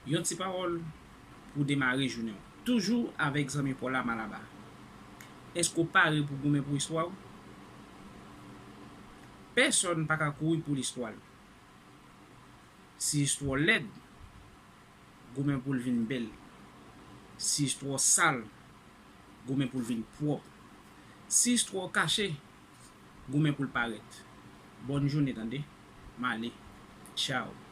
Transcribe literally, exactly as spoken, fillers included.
Yon ti pawòl pou demare jounen w. Toujou avèk zanmi pa w la Malaba. Èske w pare pou goumen pou istwa w? Pèsòn pa ka kouri pou listwa l. Si istwa w lèd, goumen pou l vin bèl. Si istwa w sal, goumen pou l vin pwòp. Si istwa w kache, goumen pou l parèt. Bòn jounen tande. M ale. Tchaw.